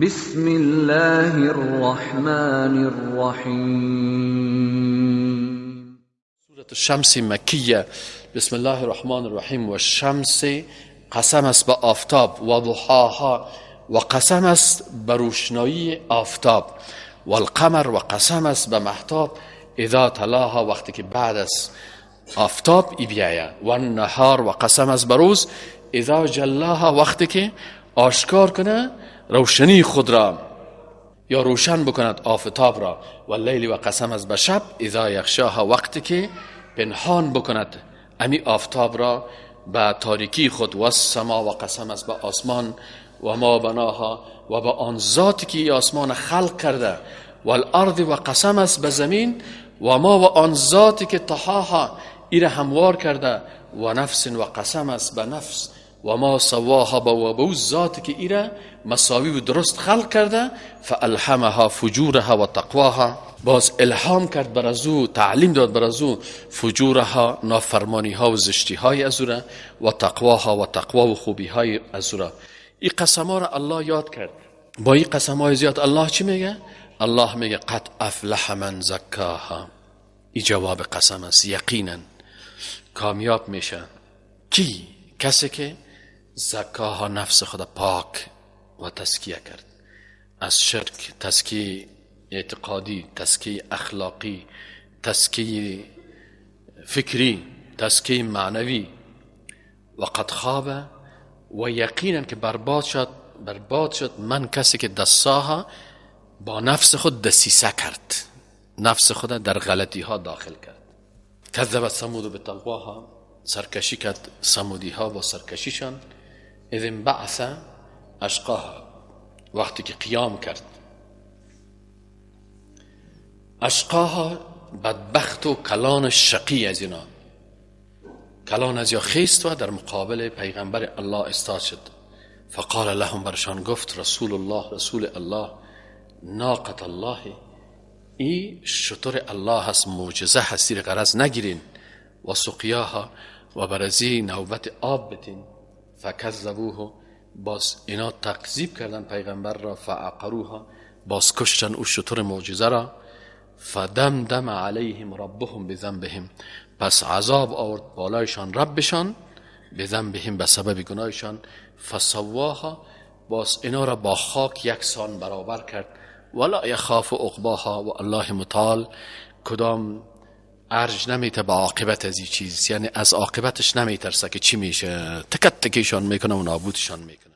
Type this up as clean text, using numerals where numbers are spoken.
بسم الله الرحمن الرحیم. سورة الشمس مکیه. بسم الله الرحمن الرحیم. و شمس قسم است به آفتاب، و ضحاها و قسم است به روشنایی آفتاب، و القمر و قسم است به مهتاب، اذا تلاها وقتی که بعد از آفتاب ای بیاید، و النهار و قسم است به روز، اذا جلاها وقتی که آشکار کنه روشنی خود را یا روشن بکند آفتاب را، و اللیل و قسم است به شب، اذا یغشاها وقتی که پنهان بکند امی آفتاب را به تاریکی خود، و السما و قسم است به آسمان، و ما بناها و به آن ذاتی که آسمان خلق کرده، و الارض و قسم است به زمین، و ما و آن ذاتی که طحاها ایره هموار کرده، و نفس و قسم است به نفس، و ما سواها و به او ذاتی که ایره مساوی و درست خلق کرده، فالهمها فجورها و تقواها، باز الهام کرد بر از او، تعلیم داد بر از او فجورها نافرمانی ها و زشتی های از او را، و تقواها و تقوا و خوبی های از او را. این قسم ها را الله یاد کرد. با این قسم های زیاد الله چی میگه؟ الله میگه قد افلح من زکاها. این جواب قسم است، یقینا کامیاب میشه کی؟ کسی که زکاها نفس خود پاک و تزکیه کرد از شرک، تزکیه اعتقادی، تزکیه اخلاقی، تزکیه فکری، تزکیه معنوی. و قد خاب و یقینا که برباد شد، برباد شد من کسی که دساها با نفس خود دسیسه کرد، نفس خود در غلطی ها داخل کرد. کذبت ثمود بطغواها، سرکشی کرد ثمودی ها با سرکشیشان. اذ انبعث اشقاها، وقتی که قیام کرد. اشقاها بدبخت و کلان شقی از اینا، کلان از یا خیست و در مقابل پیغمبر الله استاد شد. فقال لهم، برشان گفت رسول الله، رسول الله، ناقة الله، ای شتر الله هست، معجزه هست، زیر غرض نگیرین، و سقیاها و برازی نوبت آب بتین. فکذبوه، باز اینا تکذیب کردن پیغمبر را. فعقروها، باز کشتن او شتر معجزه را. فدمدم علیهم ربهم بذنبهم، پس عذاب آورد بالایشان ربشان، بذنبهم به سبب گناهشان. فسواها، باز اینا را با خاک یکسان برابر کرد. ولا یخاف عقباها، و الله متعال کدام ارج نمیته به عاقبت از این چیز، یعنی از عاقبتش نمیترسه که چی میشه، تکت تکیشان میکنه و نابودشان میکنه.